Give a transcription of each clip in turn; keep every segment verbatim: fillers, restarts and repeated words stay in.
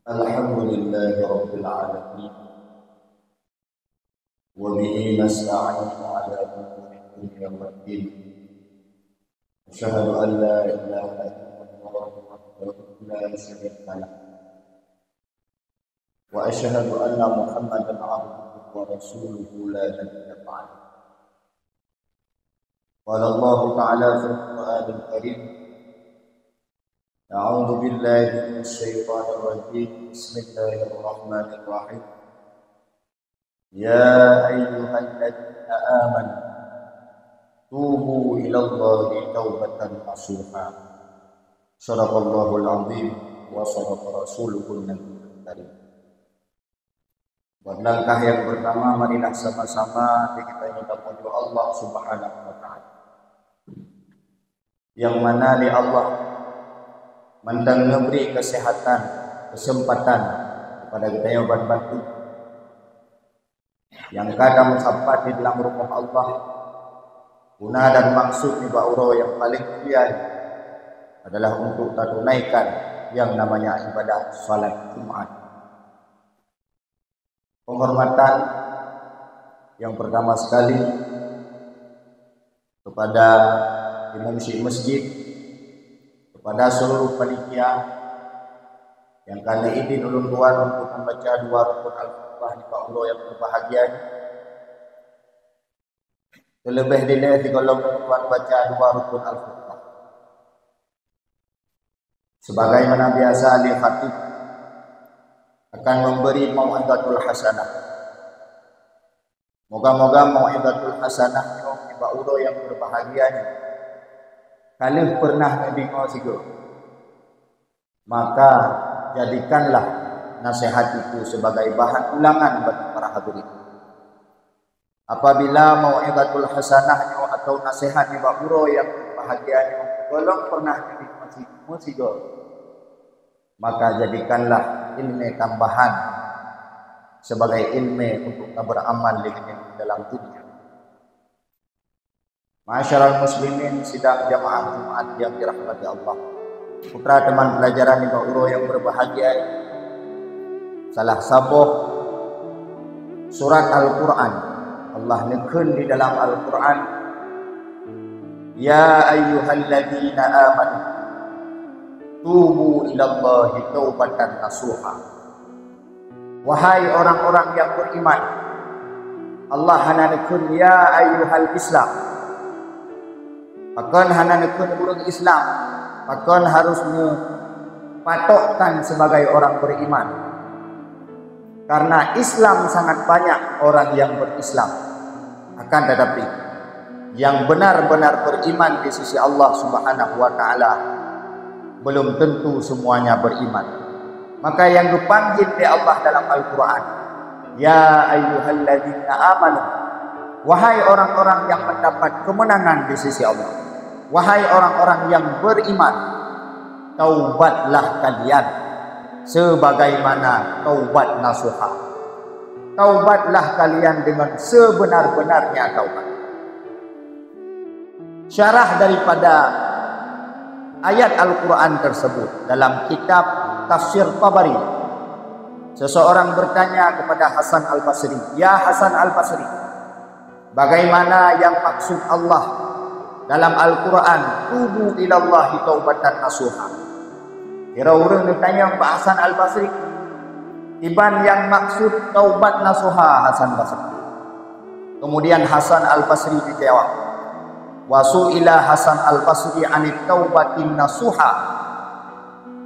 الحمد لله رب العالمين، وبه نستعين على أمور الدنيا والدين. أشهد أن لا إله إلا الله وحده لا شريك له، وأشهد أن محمدا عبده ورسوله لا نبي بعده. قال الله تعالى في القرآن الكريم: أعوذ بالله من الشيطان الرجيم. بسم الله الرحمن الرحيم. يا أيها الذين آمنوا توبوا إلى الله توبة نصوحا. صدق الله العظيم وصدق رسوله النبي الكريم. Buat langkah yang pertama, marilah sama-sama kita minta puji Allah Subhanahu wa Ta'ala, yang mana di Allah mantong ngebri kesehatan, kesempatan kepada kita yang ban bantu, yang ka tameusapat di dalam rumah Allah. Guna dan maksud nibak uroe yang paling mulia adalah untuk tatunaikan yang namanya ibadah salat Jumat. Penghormatan yang pertama sekali kepada imam syik masjid, kepada seluruh panitia yang ka neuidin ulôn tuan untuk membaca dua rukun Al-Fatihah nibak uroe yang berbahagia nyoe. Terlebih dilée sigohlom ulôn tuan baca dua rukun Al-Fatihah. Sebagaimana biasa, ahli khatib akan memberi mau'izatul hasanah. Moga-moga mau'izatul hasanah nyoe nibak uroe yang berbahagia nyoe ka lheueh pernah neudeungoe sigoe. Maka jadikanlah nasihat itu sebagai bahan ulangan bagi para hadirin. Apabila mau'izatul hasanah nyoe atau nasihat nibak uroe yang bahagia nyoe gohlom pernah jadi meusi-, meusigoe, maka jadikanlah ilmu tambahan sebagai ilmu untuk ka beramal dengan dalam dunia. Ma'asyiral muslimin, sidang jamaah Jumat yang dirahmati Allah. Putra teman pelajaran nibak uroe yang berbahagia, salah saboh surat Al-Quran. Allah neukheun di dalam Al-Quran, "Ya ayyuhalladzina amanu tubu ilallahi taubatan nasuha." Wahai orang-orang yang beriman, Allah hana neukheun, "Ya ayyuhal Islam." Pakon hana neukheun ureuëng Islam? Pakon harus neupatokkan sebagai orang beriman? Karena Islam sangat banyak orang yang berislam. Akan tetapi, yang benar-benar beriman di sisi Allah Subhanahu wa Ta'ala belum tentu semuanya beriman. Maka yang dipanggil oleh Allah dalam Al-Quran, "Ya ayyuhalladzina amanu," wahai orang-orang yang mendapat kemenangan di sisi Allah, wahai orang-orang yang beriman, taubatlah kalian sebagaimana taubat nasuha. Taubatlah kalian dengan sebenar-benarnya taubat. Syarah daripada ayat Al-Quran tersebut dalam kitab Tafsir Tabari, seseorang bertanya kepada Hasan Al-Basri, "Ya Hasan Al-Basri, bagaimana yang maksud Allah dalam Al-Quran, 'Tubu ilallahi taubatan nasuha'?" Kira ureuëng neutanyong bak Hasan Al-Basri, "Kiban nyang maksud taubat nasuha, Hasan Basri?" Kemudian Hasan Al-Basri dijawab, "Wa su'ila Hasan Al-Basri anit taubatin nasuha."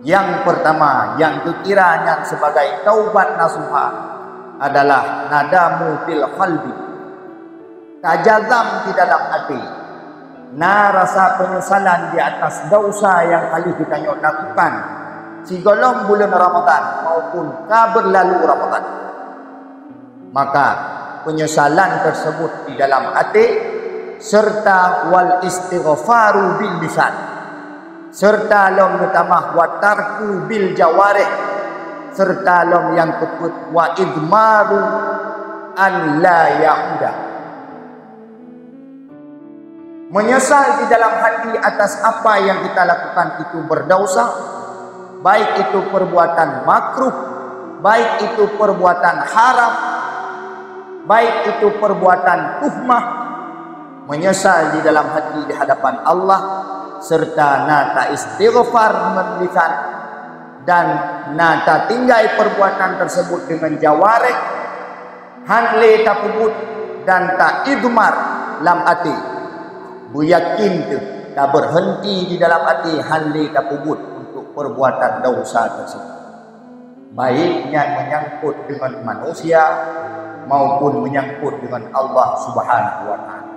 Yang pertama, yang dikira nyan sebagai taubat nasuha adalah nadamu bil qalbi, tajazam di dalam hati, na rasa penyesalan di atas dosa yang ka lheueh geutanyoe lakukan sigohlom buleuen Ramadhan maupun ka beurlalu Ramadhan. Maka penyesalan tersebut di dalam hati, serta wal istighfaru bil lisan, serta lom meutamah wa tarku bil jawarih, serta lom nyang keupeuet wa idmaru an la ya'uda. Menyesal di dalam hati atas apa yang kita lakukan itu berdosa, baik itu perbuatan makruh, baik itu perbuatan haram, baik itu perbuatan tuhmah, menyesal di dalam hati di hadapan Allah, serta na ta istighfar ngon lisan, dan na ta tinggai perbuatan tersebut dengan jawareh, han lé tapeubuet, dan ta idmar lam até. Beuyakin teuh, ta berhenti di dalam até, han lé tapeubuet untuk perbuatan dosa tersebut. Baik nyan menyangkut dengan manusia maupun menyangkut dengan Allah Subhanahu wa Ta'ala.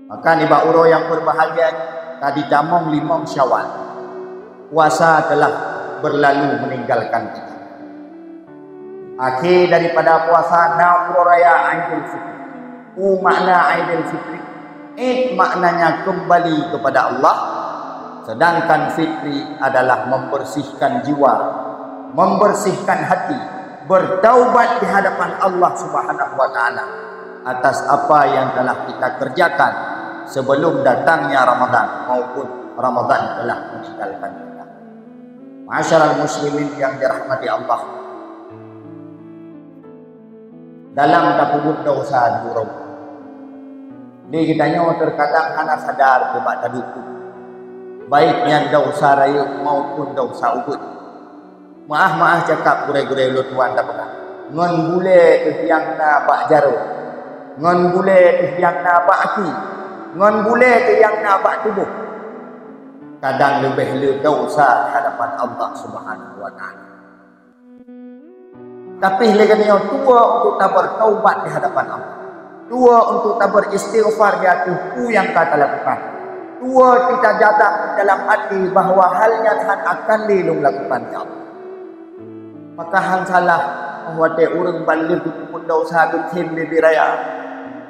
Maka nibak uroe nyang berbahagia, tadi tamong limong Syawal, puasa telah berlalu meninggalkan kita. Akhé daripada puasa na uroe raya Aidil Fitri. Peue makna Aidil Fitri? Id maknanya kembali kepada Allah, sedangkan fitri adalah membersihkan jiwa, membersihkan hati, bertaubat di hadapan Allah Subhanahu wa Ta'ala atas apa yang telah kita kerjakan sebelum datangnya Ramadan maupun Ramadan telah meninggalkan kita. Ma'asyiral muslimin yang dirahmati Allah, dalam tapeubuet dosa di uroe, di geutanyoe terkadang hana sadar keu bak taduek, baik nyan dosa rayeuk maupun dosa ubit. Meu'ah-meu'ah cakap gurée-gurée ulôn tuan tapeugah, ngon bulée teuh nyang na bak jaroe, ngon bulée teuh nyang na bak aki, ngon bulée teuh nyang na bak tuboh, kadang leubeh le dosa di hadapan Allah Subhanahu wa Ta'ala. Tapi lé geutanyoe tuwoe untuk tabertaubat di hadapan Allah. Tuwoe untuk taberistighfar di ateueh peue nyang ka talakukan. Tuwoe kita jaga dalam até bahwa hal nyan han akan lé lôn lakukan, ya Allah. Maka han salah, watée ureuëng ban lheueh geupeubuet dosa, geuthém bibé raya,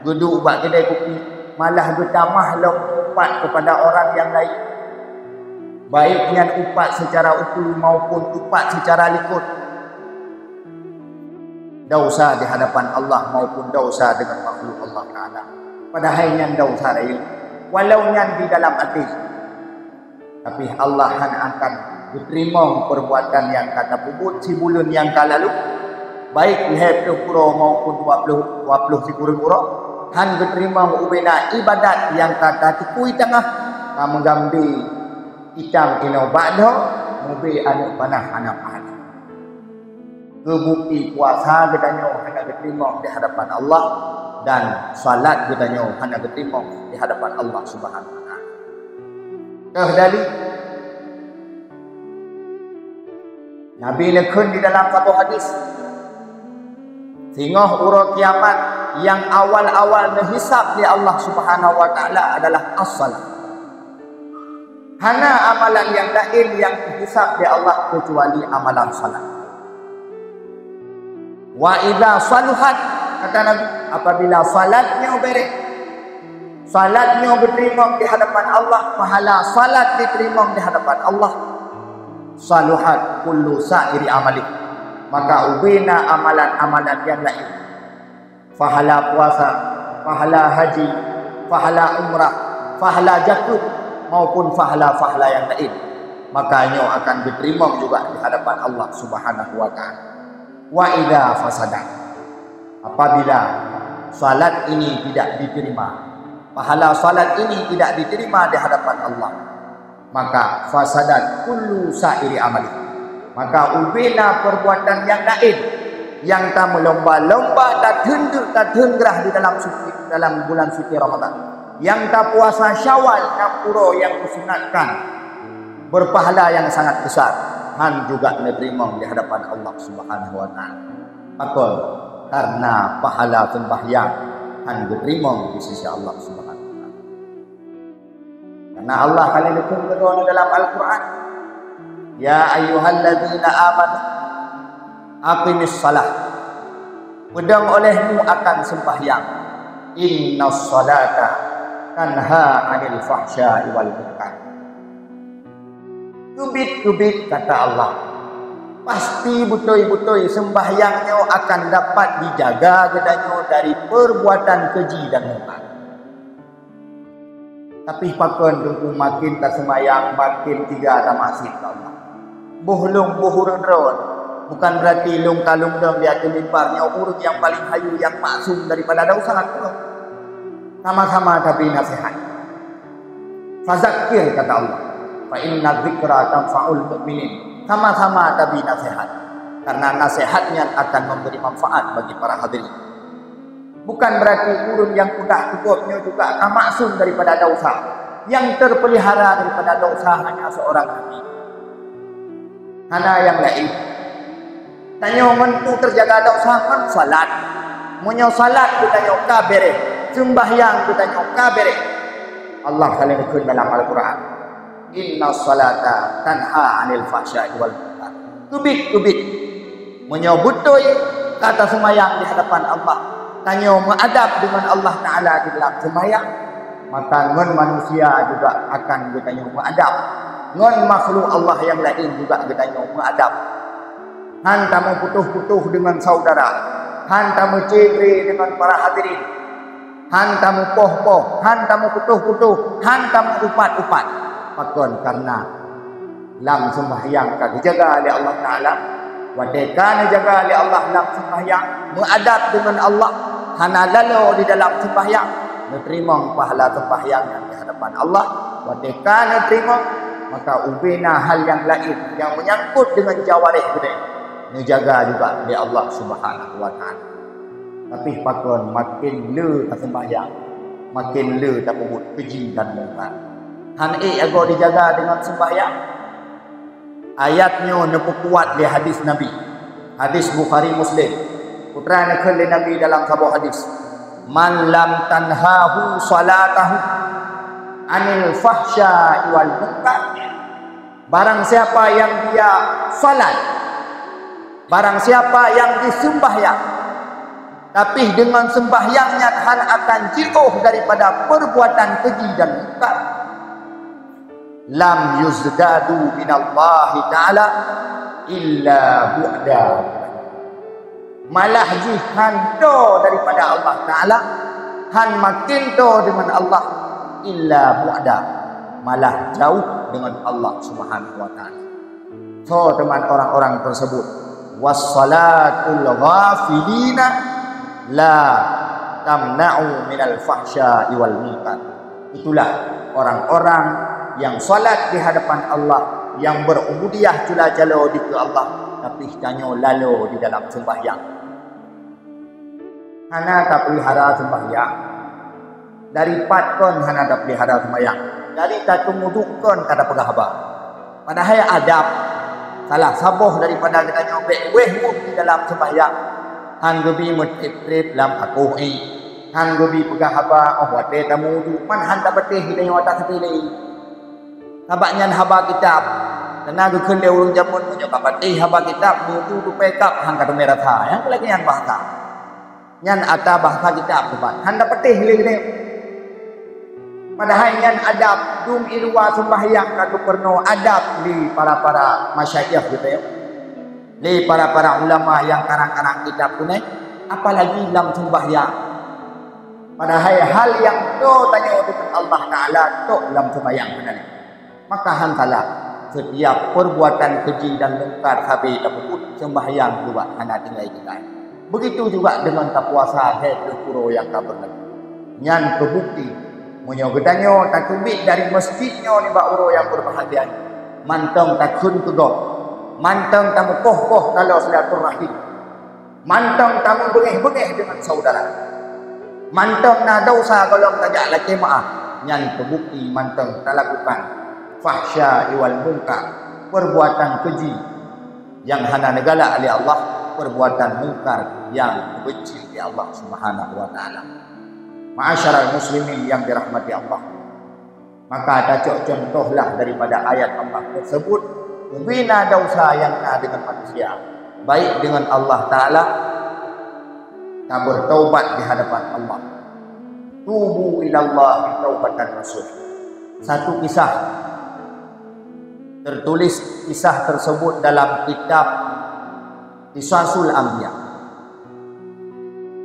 geuduek bak keudée kupi, malah geutamah lom upat kepada orang nyang laén, baik nyan upat seucara ukeue maupun upat seucara likot. Dosa di hadapan Allah maupun dosa dengan makhluk Allah Ta'ala. Padahai nyan dosa rayeuk, walau nyan di dalam até. Tapi Allah hana akan geuteurimong peurbuatan nyang ka tapeubuet sibuleuen nyang ka lalu, baik lhée ploh uroe maupun dua ploh, dua ploh sikureueng uroe, han geuteurimong ubena iébadat nyang ka tatikui tangah, ka meugambé itam inoe bak dhoe, mubé aneuëk panah hana pahala. Keu bukti puasa geutanyoe hana geuteurimong di hadapan Allah dan salat geutanyoe hana geuteurimong di hadapan Allah Subhanahu wa Ta'ala. Keuh dalil, Nabi neukheun di dalam saboh hadis, singoh uroe kiamat nyang awal-awal neuhisab lé Allah Subhanahu wa Ta'ala adalah as-salat. Hana amalan nyang laén nyang geuhisab lé Allah keucuali amalan salat. Wa idza saluhat, kata Nabi, apabila salat nyoe béréh, salat nyoe geuteurimong di hadapan Allah, pahala salat geuteurimong di hadapan Allah, saluhat kullu sa'iri amali, maka ubena amalan-amalan nyang laén, pahala puasa, pahala haji, pahala umrah, pahala jakeuet, maupun pahala-pahala nyang laén, maka nyoe akan geuteurimong juga di hadapan Allah Subhanahu wa Ta'ala. Wa idza fasadat, apabila salat ini tidak diterima, pahala salat ini tidak diterima di hadapan Allah, maka fasadat kullu sa'iri amali, maka ubena peurbuatan nyang laén nyang tameulomba-lomba, tateundeuk, tateungrah di dalam suci, dalam bulan suci Ramadan, nyang tapuasa Syawal, na uroe nyang geusunatkan, berpahala yang sangat besar, han juga neuteurimong di hadapan Allah Subhanahu wa Ta'ala. Pakon? Karena pahala sembahyang han geuteurimong di sisi Allah Subhanahu wa Ta'ala. Karena Allah ka neukheun keudroe dalam Al-Quran, "Ya ayyuhalladzina amanu aqimis shalah." Peudong olehmu akan sembahyang. "Innas shalata tanha 'anil fahsya'i wal munkar." Keubiet-keubiet, kata Allah, pasti beutôi-beutôi sembahyang nyoe akan dapat dijaga geutanyoe dari perbuatan keji dan mungkar. Tapi pakon teungku, makin taseumayang, makin tiga tamaksiet keu Allah. Boh lôn, boh ureuëng droe, bukan berarti lôn ka lôn dong di ateueh mimbar nyoe ureuëng nyang paleng hayeu nyang maksum daripada desya. Sama-sama tabri naseuhat. Fazakir, kata Allah, fa inna dzikra tanfa'ul mu'minin. Sama-sama tabri naseuhat, karena naseuhat nyan akan memberi manfaat bagi para hadirin. Bukan berarti ureuëng nyang peugah keu gob nyoe juga ka maksum daripada desya. Nyang terpelihara daripada desya hanya seorang Nabi. Hana nyang laén. Tanyoe ngon peue teujaga desya? Ngon salat. Meunyoe salat geutanyoe ka béréh, seumbahyang geutanyoe ka béréh, Allah ka lheueh kheun dalam Al-Quran, "Inna salata tanha 'anil fahsya'i wal munkar." Keubiet-keubiet, meunyoe beutôi ka taseumayang di hadapan Allah, tanyoe meuadab deungon Allah Taala di dalam seumayang, maka ngon manusia juga akan geutanyoe meuadab. Ngon makhluk Allah nyang laén juga geutanyoe meuadab. Han tameuputôh-putôh deungon saudara, han tameucembre deungon para hadirin, han tameupoh-poh, han tameuputôh-putôh, han tameuupat-upat. Pakon? Karena lam seumbahyang ka geujaga lé Allah Taala. Watée ka neujaga lé Allah lam seumbahyang, meuadab deungon Allah, hana lalo di dalam seumbahyang, neuteurimong pahala seumbahyang nyang di hadapan Allah. Watée ka neuteurimong, maka ubena hal nyang laén nyang meunyangkot deungon jawareh geutanyoe neujaga juga lé Allah Subhanahu wa Taala. Tapi pakon, makin le taseumbahyang, makin le tapeubuet keuji dan mungkar. Han ék agoe dijaga deungon seumbahyang? Ayat nyoe neupeukuat lé hadis Nabi. Hadis Bukhari Muslim. Peue neukheun lé Nabi dalam saboh hadis, "Man lam tanhahu salatahu 'anil fahsya'i wal munkar." Barang siapa yang dia salat, barang siapa yang diseumbahyang, tapi deungon seumbahyang nyan han akan jiôh daripada peurbuatan keuji dan mungkar, lam yuzdadu minallahi ta'ala illa bu'da. Malah jih han toe daripada Allah Taala, han makin toe deungon Allah, illa bu'da, malah jauh deungon Allah Subhanahu wa Taala. Soe teuma orang-orang tersebut? "Wassalatul ghafilina la tamna'u minal fahsya'i wal munkar." Itulah orang-orang yang salat di hadapan Allah, yang berubudiyah cula-calo dikeue Allah, tapi tanyoe lalo di dalam seumbahyang. Hana tapeulihara seumbahyang. Dari pat kon hana tapeulihara seumbahyang? Dari tateumuduk kon ka tapeugah haba. Padahai adab salah saboh daripada geutanyoe bék wéh weueh di dalam seumbahyang. Han geubi meutreb-treb lam akoh éh. Han geubi peugah haba óh watée tamuduk, man han tapatéh geutanyoe ata saté lé. Sabab nyan haba kitab, teuna geukheun lé ureuëng jameun, meunyoe ka patéh haba kitab, buku tupée kab han ka teumé rasa. Nyang keu lagée nyan bahasa. Nyan ata bahasa kitab teuma han tapatéh lé geutanyoe. Padahai nyan adab, dum i luwa seumbahyang ka geupeurunoe adab lé para-para masyayikh geutanyoe, lé para-para ulama nyang karang-karang kitab keunoe, apalagi lam seumbahyang. Padahai hal nyang toe tanyoe deungon Allah Taala tok lam seumbahyang meunan. Maka han salah, setiap perbuatan keji dan mungkar sabe tapeubuet, seumbahyang juga hana tinggai-tinggai. Begitu juga deungon tapuasa lhée ploh uroe nyang ka beureuneuk. Nyan keu bukeuti, meunyoe geutanyoe tateubiet dari meuseujid nyoe nibak uroe nyang beubahgia nyoe, mantong takheun keu gob, mantong tameukoh-koh taloe silaturahim, mantong tameubungéh-bungéh deungon syedara, mantong na desya gohlom tajak lakée meuáh, nyan keu bukeuti mantong talakukan fahsya wal mungkar, perbuatan keji nyang hana neugalak lé Allah, perbuatan mungkar nyang geubenci lé Allah Subhanahu wa Taala. Ma'asyiral muslimin nyang dirahmati Allah, maka tacok cuntohlah daripada ayat Allah tersebut, ubena desya nyang na deungon manusia, baik deungon Allah Taala, tabeurtaubat di hadapan Allah. Tubu ilallahi taubatan nasuha. Satu kisah tertulis, kisah tersebut dalam kitab Qisasul Anbiya.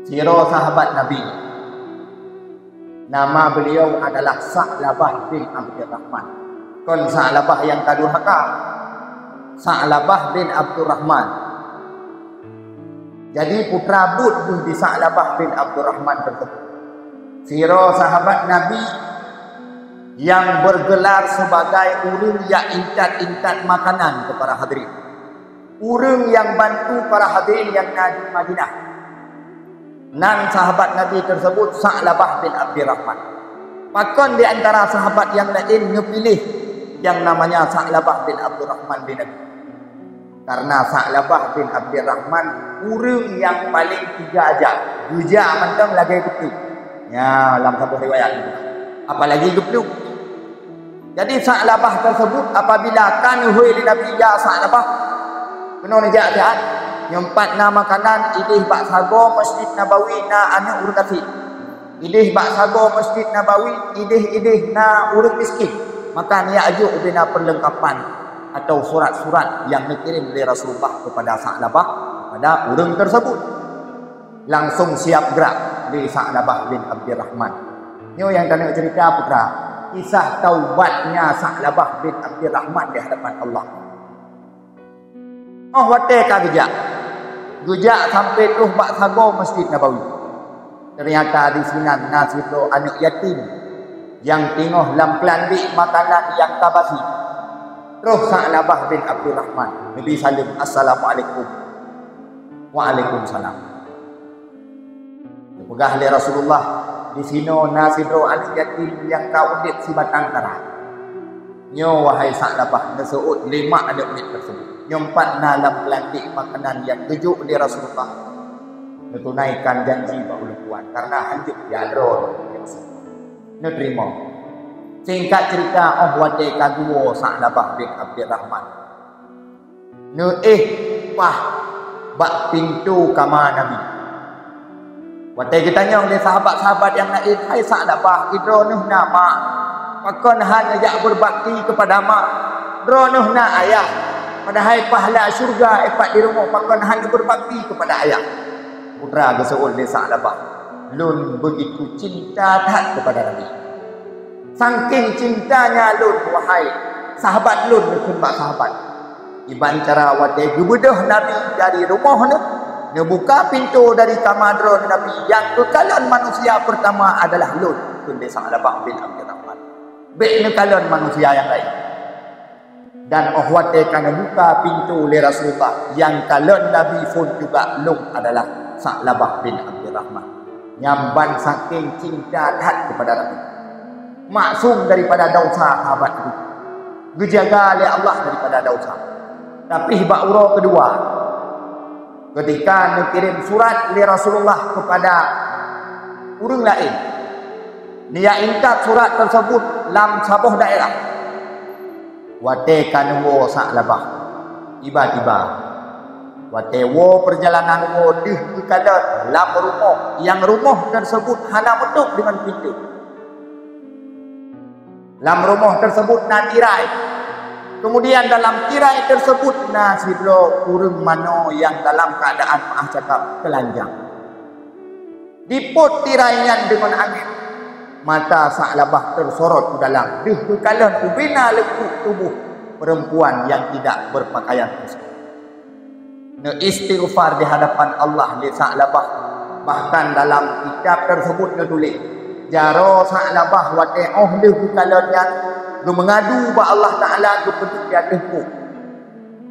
Sidroe sahabat Nabi, Nama beliau adalah Sa'labah bin Abdurrahman. Kon Sa'labah yang ka durhaka. Sa'labah bin Abdurrahman. Jadi putra buet geuh di Sa'labah bin Abdurrahman tersebut. Sidroe sahabat Nabi yang bergelar sebagai ureuëng yang intat-intat makanan keu para hadirin. Ureuëng yang bantu para hadirin yang na di Madinah. Nan sahabat Nabi tersebut Sa'labah bin Abdurrahman. Pakon di antara sahabat yang lain neupiléh yang namanya Sa'labah bin Abdurrahman di Nabi? Karena Sa'labah bin Abdurrahman ureuëng yang paling teuga jak. Geuja mantong lagée geupluek. Ya, lam saboh riwayat. Apalagi geupluek. Jadi Sa'labah tersebut apabila ka neuhôi lé Nabi, "Ya Sa'labah, keunoe neujak siat. Nyoe pat na makanan, ideh bak sagoe Masjid Nabawi na aneuëk ureuëng gasien. Ideh bak sagoe Masjid Nabawi, ideh-ideh na ureuëng miskin. Maka neujak jok ubena perlengkapan atau surat-surat yang neukirim lé Rasulullah kepada Sa'labah, kepada ureuëng tersebut." Langsung siap gerak lé Sa'labah bin Abdurrahman. Nyoe nyang taneuk cerita putra, kisah taubatnya Sa'labah bin Abdurrahman di hadapan Allah. Oh watée ka geujak, geujak sampai troh bak sagoe Masjid Nabawi. Ternyata di sinan na sidroe aneuëk yatim nyang teungoh lam keulandik makanan nyang ka basi. Troh Sa'labah bin Abdurrahman, neubi saleuem, "Assalamualaikum." "Waalaikumsalam." Geupeugah lé Rasulullah, "Disinoe na sidroe aneuëk yatim nyang ka udeb sibatang kara. Nyoe, wahai Sa'labah, neuseuôt lé mak aneuëk miet tersebut. Nyoe pat na lam keulantik makanan nyang geujok lé Rasulullah neutunaikan janji bak ulôn tuan, karena hanjeuet jak droe lôn." Neuteurimong. Singkat cerita, oh watée ka geuwoe Sa'labah bin Abdurrahman, neuéh paih bak pintoe kama Nabi. Watée geutanyong lé sahabat-sahabat nyang laén, "Hai Sa'labah, droeneuh na mak, pakon hana jak beubakti keupada mak? Droeneuh na ayah, padahai pahala syeuruga ipat di rumoh, pakon hana beubakti keupada ayah?" Putra geuseuôt lé Sa'labah, "Lôn beugitu cinta that keupada Nabi. Sangking cintanya lôn, wahai sahabat lôn," neukheun bak sahabat. Iban cara watée geubeudôh Nabi dari rumoh neuh, neubuka pintoe dari kama droe Nabi, "Nyang geukalon manusia peurtama adalah lôn," kheun lé Sa'labah bin Abdurrahman. "Bék neukalon manusia nyang laén." Dan óh watée ka neubuka pintoe lé Rasulullah, nyang kalon Nabi phon juga lôn adalah Sa'labah bin Abdurrahman. Nyan ban saking cinta that keupada Nabi. Maksum daripada desya sahabat itu. Geujaga lé Allah daripada desya. Tapi bak uroe keudua, ketika neukirim surat lé Rasulullah keupada ureuëng laén, neujak intat surat teusebut lam saboh daerah. Watée ka neuwoe Sa'labah, tiba-tiba watée woe peurjalanan woe deuh geukalon lam rumoh, nyang rumoh teusebut hana meutôb deungon pintoe. Lam rumoh teusebut na tirai. Keumudian dalam tirai teusebut na sidroe ureuëng manoe nyang dalam keuadaan meu'ah cakap teulanjang. Dipot tirai nyan deungon angén. Mata Sa'labah teusorot u dalam, deuh geukalon ubena leupuk tuboh peurempuan nyang tidak beupakaian teusebut. Neuistighfar di hadapan Allah lé Sa'labah. Bahkan dalam kitab teusebut neutuléh, jaroe Sa'labah watée óh lheueh geukalon nyan geumeungadu bak Allah Ta'ala geupeuduek di ateueh kok.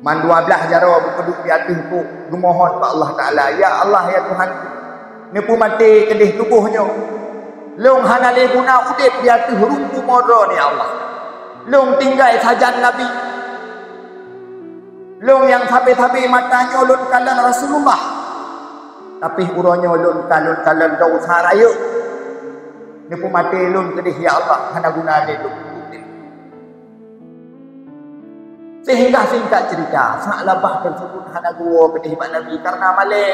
Man dua blaih jaroe geupeuduek di ateueh kok, geumohon bak Allah Ta'ala, "Ya Allah, ya Tuhan, neupeumaté keudeh tuboh nyoe. Lôn hana lé guna udeb di ateueh rhueng bumoe droeneuh, ya Allah. Lôn tinggai sajan Nabi. Lôn nyang sabe-sabe mata nyoe lôn kalon Rasulullah. Tapi uroe nyoe lôn ka lôn kalon desya rayeuk. Neupeumaté lôn keudeh, ya Allah, hana guna lé lôn udeb." Sehingga singkat cerita, Sa'labah teusebut hana geuwoe keudeh bak Nabi karena malée.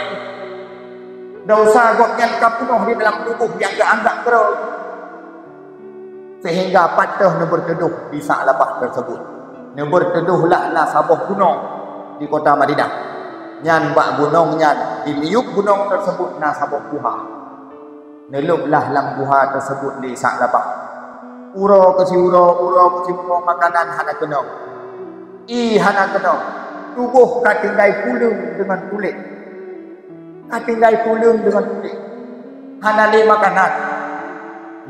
Desya gobnyan ka peunoh di dalam tuboh nyang geuanggab keurôi. Sehingga pat teuh neubeurteudoh di Sa'labah teusebut. Neubeurteudohlah na saboh gunong di kota Madinah. Nyan bak gunong nyan, di miyueb gunong teusebut na saboh guha. Neulôb lah lam guha teuseubut lé Sa'labah. Uroe keu siuroe, uroe keu siuroe makanan hana keunong. Ié hana keunong. Tuboh ka tinggai tuleueng deungon kulét. Ka tinggai tuleueng deungon kulét. Hana lé makanan.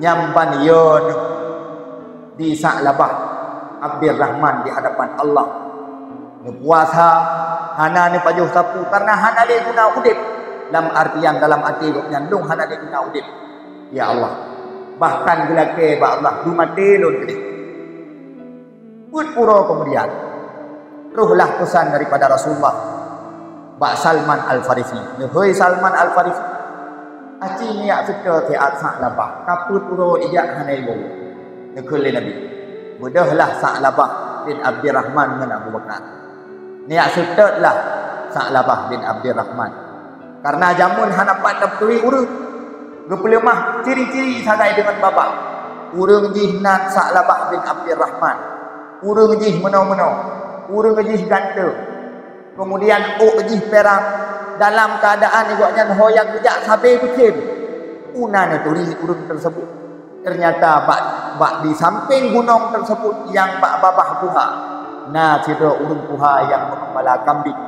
Nyan ban yo neuh di Sa'labah Abdurrahman di hadapan Allah. Neupuasa, hana neupajoh sapeue, karena hana lé guna udeb. Lam artian dalam até gobnyan lôn hana lé guna udeb. Ya Allah, bahkan geulakée bak Allah, beumaté lôn keudeh. Peuet uroe keumudian, trohlah peusan daripada Rasulullah bak Salman Al-Farisi. Neuhôi Salman Al-Farisi, aci neujak seutôt siat Sa'labah, ka peuet uroe ijak hana iwoe. Neukheun lé Nabi, beudôhlah Sa'labah bin Abdurrahman ngon Abu Bakar. Neujak seutôt lah Sa'labah bin Abdurrahman. Karena jameun hana pat tapeuturi ureuëng, geupeuleumah ciri-ciri sagai deungon babah. Ureuëng jih nan Sa'labah bin Abdurrahman. Ureuëng jih meunoe-meunoe, ureuëng jih ganteng. Keumudian ôk jih pirang, dalam keuadaan gobnyan ho nyang geujak sabe beukhém. Peue na neuturi ureuëng teuseubut. Teunyata bak, bak di sampéng gunong teuseubut nyang bak babah guha, na sidroe ureuëng tuha nyang meugeumbala kambéng.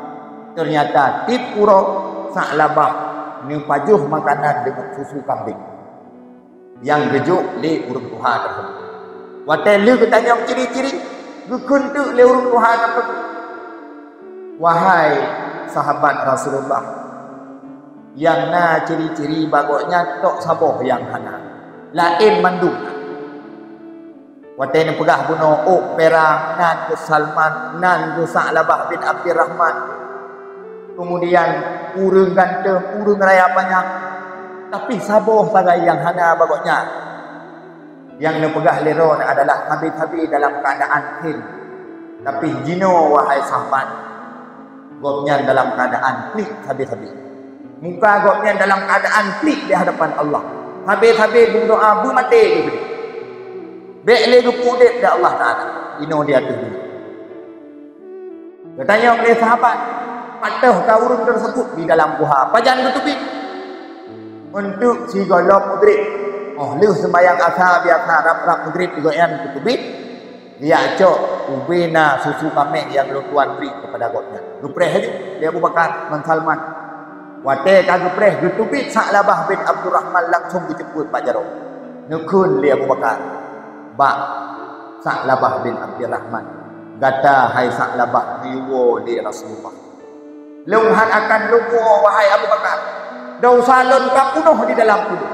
Teunyata tieb uroe Sa'labah neupajoh makanan deungon susu kambéng nyang geujok lé ureuëng tuha teuseubut. Watée lheueh geutanyong ciri-ciri, geukheun teuk lé ureuëng tuha teuseubut, "Wahai sahabat Rasulullah, nyang na ciri-ciri bak gobnyan tok saboh nyang hana, laén mandum na." Watée neupeugah bunoe ôk pirang, nan keuh Salman, nan keuh Sa'labah bin Abdurrahman. Keumudian ureuëng ganteng, ureuëng raya panyang, tapi saboh sagai nyang hana bak gobnyan. Nyang neupeugah lé droeneuh adalah sabe-sabe dalam keuadaan khem. Tapi jinoe, wahai sahabat, gobnyan dalam keuadaan plik sabe-sabe. Muka gobnyan dalam keuadaan plik di hadapan Allah. Sabe-sabe geumeudoá beumaté geuh. Bék lé geupeuudeb lé Allah Taala inoe di ateueh dunia. Geutanyong lé sahabat, "Pat teuh ka ureuëng teuseubut di dalam guha, pajan geuteubiet?" "Eunteuk sigohlom Maghrib." Oh, lheueh seumayang Asa biasa rab-rab Maghrib di gobnyan geuteubiet. Geujak cok ubé na susu kaméng nyang lôn tuan bri keupada gobnyan. Geupreh laju lé Abu Bakar ngon Salman. Watée ka geupreh, geuteubiet Sa'labah bin Abdurrahman langsong geuceupeuet bak jaroe. Neukheun lé Abu Bakar bak Sa'labah bin Abdurrahman, "Gata, hai Sa'labah, geuyue woe lé Rasulullah. Lôn hán akan lôn woe, wahai Abu Bakar. Desya lôn ka peunoh di dalam ulôn."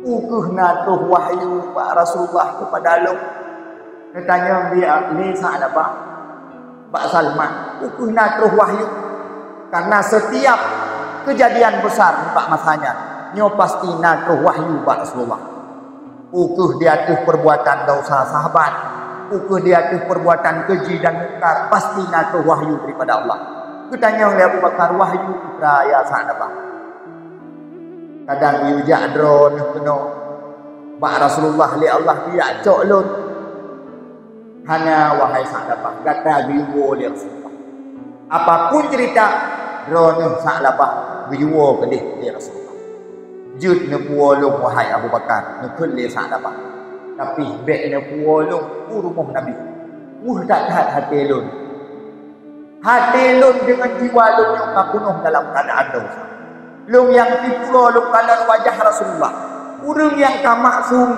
Peu kheueh na troh wahyu bak Rasulullah keupada lôn? Geutanyong lé Sa'labah bak Salman, "Peu kheueh na troh wahyu?" Karena setiap kejadian besar bak masa nyan, nyoe pasti na troh wahyu bak Rasulullah. Peu kheueh di ateueh perbuatan desya sahabat, peu kheueh di ateueh perbuatan keji dan mungkar, pasti na troh wahyu daripada Allah. Geutanyong lé Abu Bakar, "Wahyu peue, ya Sa'labah?" "Kadang geuyue jak droeneuh keunoe bak Rasulullah lé Allah, geuyue cok lôn." "Hana, wahai Sa'labah, gata geuyue woe lé Rasulullah. Apapun cerita, droeneuh Sa'labah geuyue woe keudeh lé Rasulullah." "Jeuet neupuwoe lôn, wahai Abu Bakar," neukheun lé Sa'labah. "Tapi bék neupuwoe lôn u rumoh Nabi. Weueh that-that até lôn. Até lôn deungon jiwa lôn nyoe ka peunoh dalam keuadaan desya. Lôn nyang tipu droe lôn kalon wajah Rasulullah, ureuëng nyang ka maksum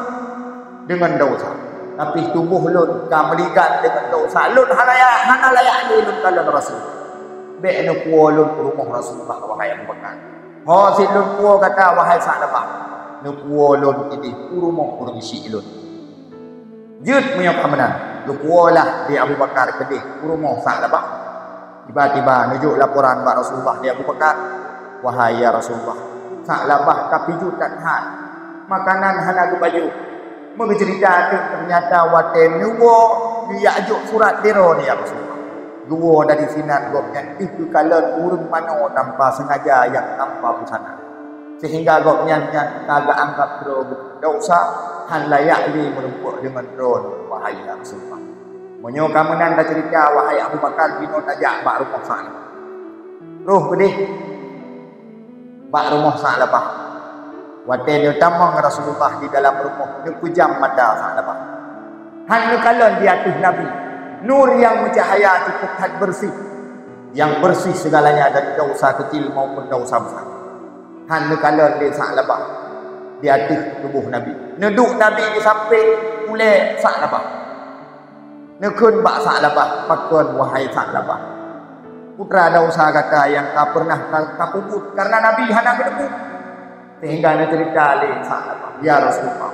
deungon desya, tapi tuboh lôn ka meuligan deungon desya. Lôn hana layak, hana layak lé lôn kalon Rasul. Bék neupuwoe lôn u rumoh Rasulullah, wahai Abu Bakar. Ho sit lôn puwoe gata, wahai Sa'labah, neupuwoe lôn keudeh u rumoh ureuëng syik lôn." Jeuet meunyoe ka meunan, geupuwoe lah lé Abu Bakar keudeh u rumoh Sa'labah. Tiba-tiba neujok laporan bak Rasulullah lé Abu Bakar, "Wahai ya Rasulullah, Sa'labah ka pijuet that-that, makanan hana geupajoh. Meugeuceurita teuk, teunyata watée neuwoe geujak jok surat lé droeneuh, ya Rasulullah. Geuwoe dari sinan gobnyan deuh geukalon ureuëng manoe tanpa seungaja nyang tanpa busana. Sehingga gobnyan nyan ka geuanggab droe desya, hán layak lé meurumpok deungon droeneuh, wahai ya Rasulullah. Meunyoe ka meunan taceurita, wahai Abu Bakar, binoe tajak bak rumoh Sa'labah." Troh keudeh bak rumoh Sa'labah. Watée neutamong Rasulullah di dalam rumoh, neupeujam mata Sa'labah. Han neukalon di ateueh Nabi, nur nyang meucahya cukup that beureuséh, nyang beureuséh seugalanya dari desya keucil maupun desya besar. Han neukalon lé Sa'labah di ateueh tuboh Nabi. Neuduek Nabi di sampéng ulée Sa'labah. Neukheun bak Sa'labah, "Pakon, wahai Sa'labah? Putra desya gata nyang ka peureunah ka, ka peubuet kareuna Nabi hana geuteupeue." Sehingga neuceurita lé Sa'labah, "Ya Rasulullah,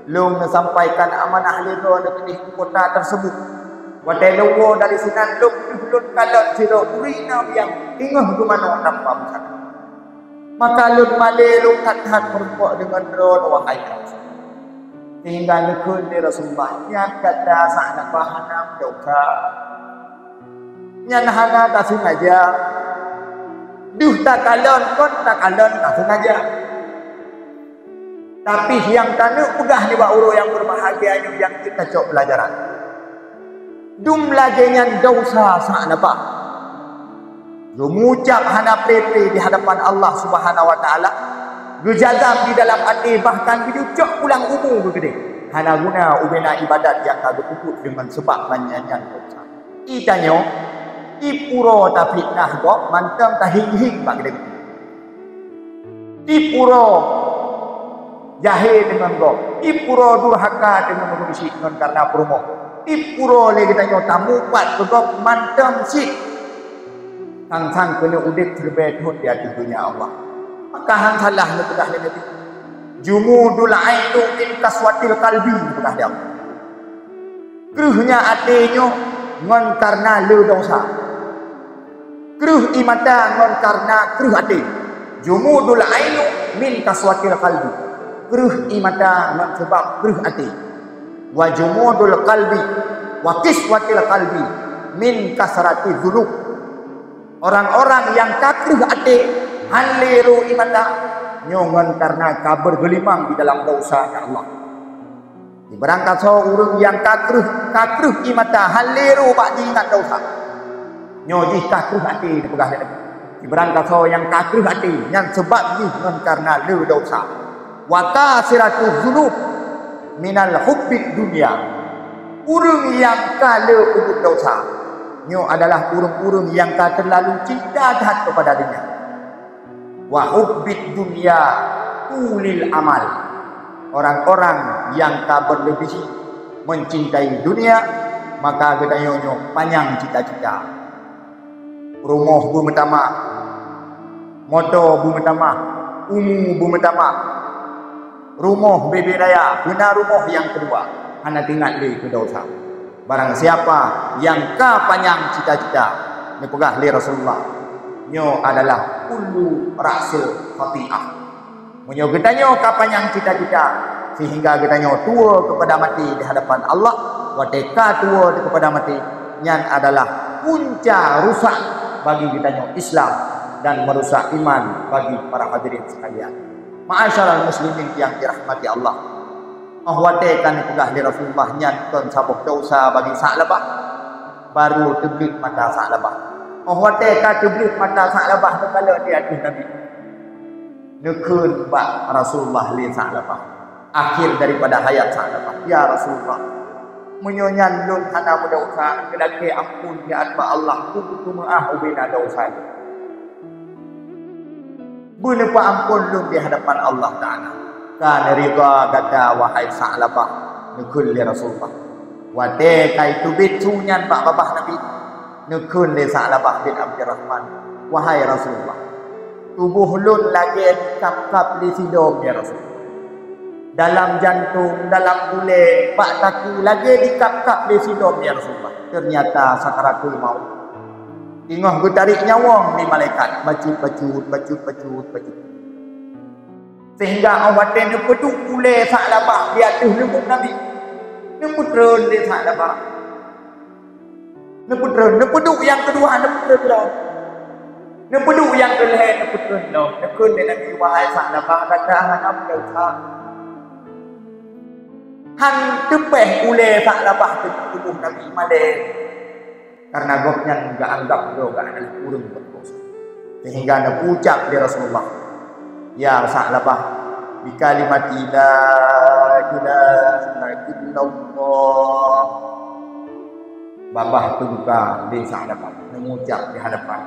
lôn neusampaikan amanah lé droeneuh keudeh u kota teuseubut. Watée lôn woe dari sinan, lôn deuh lôn kalon sidroe ureuëng inong nyang teungoh geumanö tanpa busana. Maka lôn malée lôn that-that meurumpok deungon droeneuh, wahai Rasul." Sehingga neukheun lé Rasulullah, "Nyan gata Sa'labah hana meudesya. Nyan hana taseungaja. Deuh takalon kon takalon taseungaja. Tapi nyang taneuk peugah nibak uroe nyang beubahgia nyoe nyang jeuet tacok peulajaran. Dum lagée nyan desya Sa'labah. Geumucab hana pré-pré di hadapan Allah Subhanahu wa Taala. Geujazam di dalam até, bahkan geujicok pulang umu geuh keudeh. Hana guna ubena ibadat nyang ka geupeubuet deungon sabab banyak nyan desya." Geutanyoe, tiep uroe tafitnah gob mantong tahieng-hieng bak keudeh. Tiep uroe jahé deungon gob, tiep uroe durhaka deungon ureuëng syik ngon kareuna peurumoh, tiep uroe lé geutanyoe tamupat keu gob mantong syik. Sang-sang keuneuk udeb siribée thon di ateueh donya Allah. Maka han salah neupeugah lé Nabi, "Jumudul aini min kaswatil qalbi," neupeugah lé Allah. Kreueh nyan até nyoe ngon kareuna le desya. Kreueh ie mata ngon kareuna kreueh até. Jumudul aini min kaswatil qalbi. Kreueh ie mata ngon sabab kreueh até. Wa jumudul qalbi wa qiswatil qalbi min kasrati dzunub. Orang-orang nyang ka kreueh até, han lé ro ie mata, nyoe ngon kareuna ka beurgeulimang di dalam desya, ya Allah. Sibarang kasoe ureuëng nyang ka kreueh, ka kreueh ie mata, han lé ro bak jiingat desya, nyoe jih ka kreueh até, neupeugah lé Nabi. Sibarang kasoe nyang ka kreueh até, nyan sabab jih ngon kareuna le desya. Wa kasiratuz zunub minal hubbid dunya. Ureuëng nyang ka le peubuet desya, nyoe adalah ureuëng-ureuëng nyang ka teulalu cinta that keupada dunya. Wa hubbid dunya tulil amal. Orang-orang nyang ka beureuleubih meucintai dunia, maka geutanyoe nyoe panyang cita-cita. Rumoh beumeutamah, moto beumeutamah, umu beumeutamah. Rumoh bebe raya, beuna rumoh nyang keudua, hana teuingat lé keu desya. Barang siapa nyang ka panyang cita-cita, neupeugah lé Rasulullah, nyoe adalah kullu ra'sil khati'ah. Meunyoe geutanyoe ka panyang cita-cita, sehingga geutanyoe tuwoe keupada maté di hadapan Allah, watée ka tuwoe keupada maté, nyan adalah punca rusak bagi geutanyoe Islam dan meurusak iman bagi para hadirin sekalian. Ma'asyiral muslimin yang dirahmati Allah. Óh watée ka neupeugah lé Rasulullah nyan kon saboh desya bagi Sa'labah, baru teubleuet mata Sa'labah. Óh watée ka teubleuet mata Sa'labah, neukalon di ateueh Nabi. Neukheun bak Rasulullah lé Sa'labah, akhir daripada hayat Sa'labah, "Ya Rasulullah, meunyoe nyan lôn hana meudesya, neulakée amphon siat bak Allah, keu beuteumaáh ubena desya lôn. Beuneupeuamphon lôn di hadapan Allah Ta'ala." "Ka neuridha gata, wahai Sa'labah," neukheun lé Rasulullah. Watée ka iteubiet su nyan bak babah Nabi, neukheun lé Sa'labah bin Abdurrahman, "Wahai Rasulullah, tuboh lôn lagée dikab-kab lé sidom, ya Rasul. Dalam jantong, dalam ulée, bak takue lagée dikab-kab lé sidom, ya Rasulullah. Teunyata sakaratul maut. Teungoh geutarek nyawöng lé malaikat, bacut-bacut, bacut-bacut, bacut." Sehingga óh watée neupeuduek ulée Sa'labah di ateueh leumbok Nabi, neupeutreun lé Sa'labah. Neupeutreun, neupeuduek nyang keudua, neupeutrön lom. Neupeuduek nyang keulhée, neupeutrön lom. Neukheun lé Nabi, "Wahai Sa'labah, gata hana meudesya." Han teupéh ulée Sa'labah keu tuboh Nabi malée, kareuna gobnyan geuanggab droe geuh adalah ureuëng berdosa. Sehingga neupeuucab lé Rasulullah, "Ya Sa'labah, Bi kalimati la ilaha illallah. Babah teubuka di hadapan, mengucap di hadapan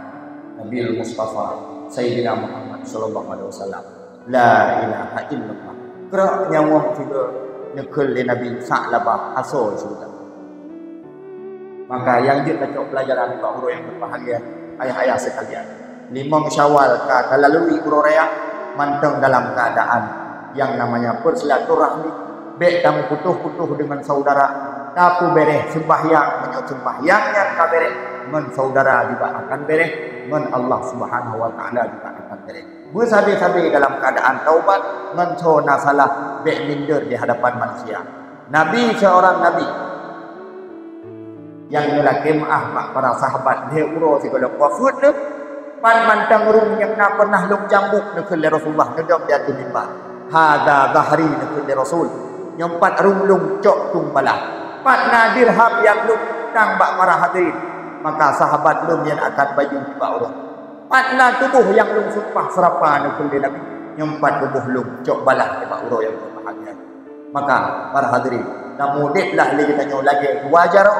Nabi Mustafa Sayyidina Muhammad sallallahu alaihi wasallam. La ilaha illallah. Kerak nyawöng sigoe neukeul lé Nabi Sa'labah asoe syeuruga. Maka nyang jeuet tacok peulajaran bak uroe nyang berbahagia, ayah-ayah sekalian. Limong Syawal ka talalui uroe raya mantong dalam keadaan yang namanya bersilaturahmi. Bèk tamuputôh-putôh deungon saudara, tapeubèrèh sembahyang, meunyoe sembahyang nyan ka bèrèh, ngon saudara juga akan bèrèh, ngon Allah Subhanahu wa Ta'ala juga akan bèrèh. Beusabe-sabe dalam keadaan taubat, ngon soe na salah bèk minder di hadapan manusia. Nabi, seorang nabi nyang neulakèe meu'ah bak para sahabat lhèe uroe sigohlom wafeuet lom, pat mantong rhueng nyang na pernah lôn cambuk neukheun lé Rasulullah neudong di ateueh mimbar. Hadza dhahri neukheun lé Rasul. Nyoe pat rhueng lôn cok tueng balah. Pat na dirham nyang lôn utang bak para hadirin, maka sahabat lôn nyan akan bayeue nibak uroe. Pat na tuboh nyang lôn sumpah seurapa neukheun lé Nabi, nyoe pat tuboh lôn cok balah nibak uroe nyang berbahagia. Maka, para hadirin, tamuudép lah lé geutanyoe lagèe dua jaroe,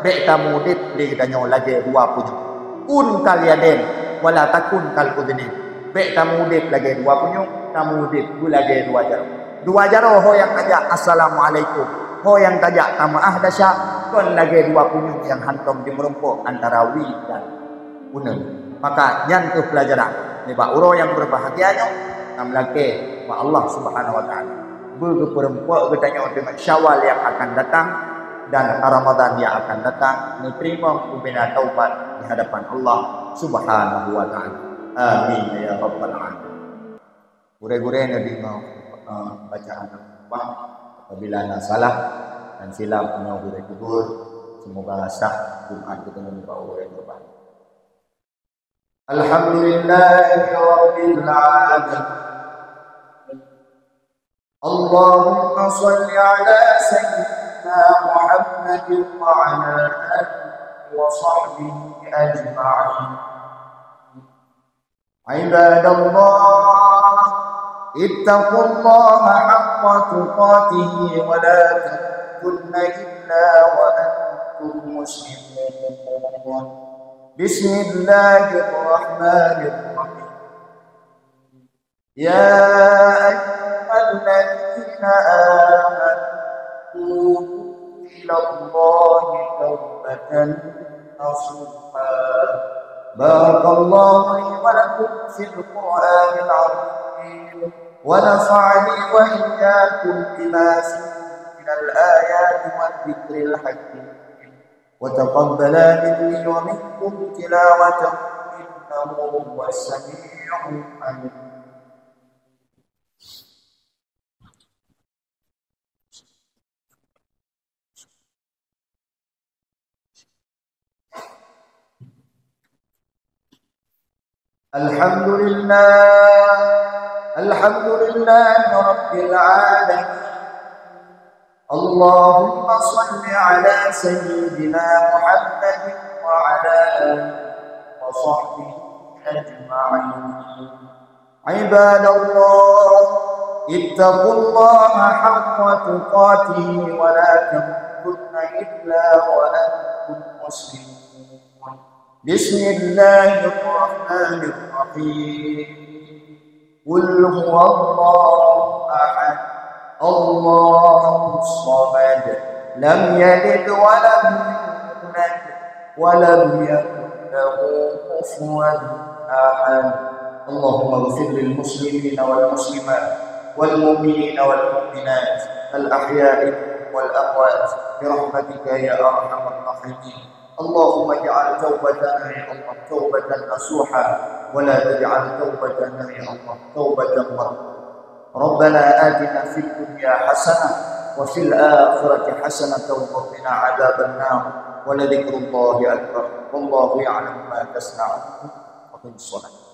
bèk tamuudép lé geutanyoe lagèe dua punyueng. Kun kal yadain, wala takun kal udhunain. Bèk tamuudép lagèe dua punyueng, tamuudép beulagèe dua jaroe. Dua jaroe ho nyang tajak assalamualaikum, ho nyang tajak tameu'ah desya, kon lagèe dua punyueng nyang hantom jimeurumpok antara wie dan uneuen. Maka nyan kheueh peulajaran nibak uroe nyang berbahagia nyoe, tameulakèe bak Allah Subhanahu wa Ta'ala. Beugeupeurumpok geutanyoe deungon Syawal nyang akan datang dan Ramadan nyang akan datang, neuteurimong bubena taubat di hadapan Allah Subhanahu wa Ta'ala. Amin ya rabbal alamin. Gurèe-gurèe neudeungoe, eh, bacaan khutbah, apabila na salah dan silap, nyoe gurèe tegur, semoga sah Jumat geutanyoe nibak uroe nyang berbahagia. Alhamdulillahirabbil alamin. Allahumma shalli ala sayyidina Muhammadin wa ala alihi wa sahbihi ajma'in. عباد الله، اتقوا الله حق تقاته ولا تموتن إلا وأنتم مسلمون. بسم الله الرحمن الرحيم. يا أيها الذين آمنوا توبوا إلى الله توبة نصوحا. بارك الله لي ولكم في القرآن العظيم، ونفعني وإياكم بما فيه من الآيات والذكر الحكيم، وتقبل مني ومنكم تلاوته إنه هو السميع العليم. الحمد لله، الحمد لله رب العالمين. اللهم صل على سيدنا محمد وعلى آله وصحبه أجمعين. عباد الله، اتقوا الله حق تقاته ولا تموتن إلا وأنتم مسلمون. بسم الله الرحمن الرحيم. قل هو الله أحد، الله الصمد، لم يلد ولم يولد، ولم يكن له كفوا أحد. اللهم اغفر للمسلمين والمسلمات والمؤمنين والمؤمنات الأحياء منهم والأموات برحمتك يا أرحم الراحمين. اللهم اجعل توبتنا يا الله توبة نصوحا، ولا تجعل توبتنا يا الله توبة مردودة. ربنا آتنا في الدنيا حسنة وفي الآخرة حسنة وقنا عذاب النار، ولذكر الله أكبر، والله يعلم ما تصنعون. أقم الصلاة.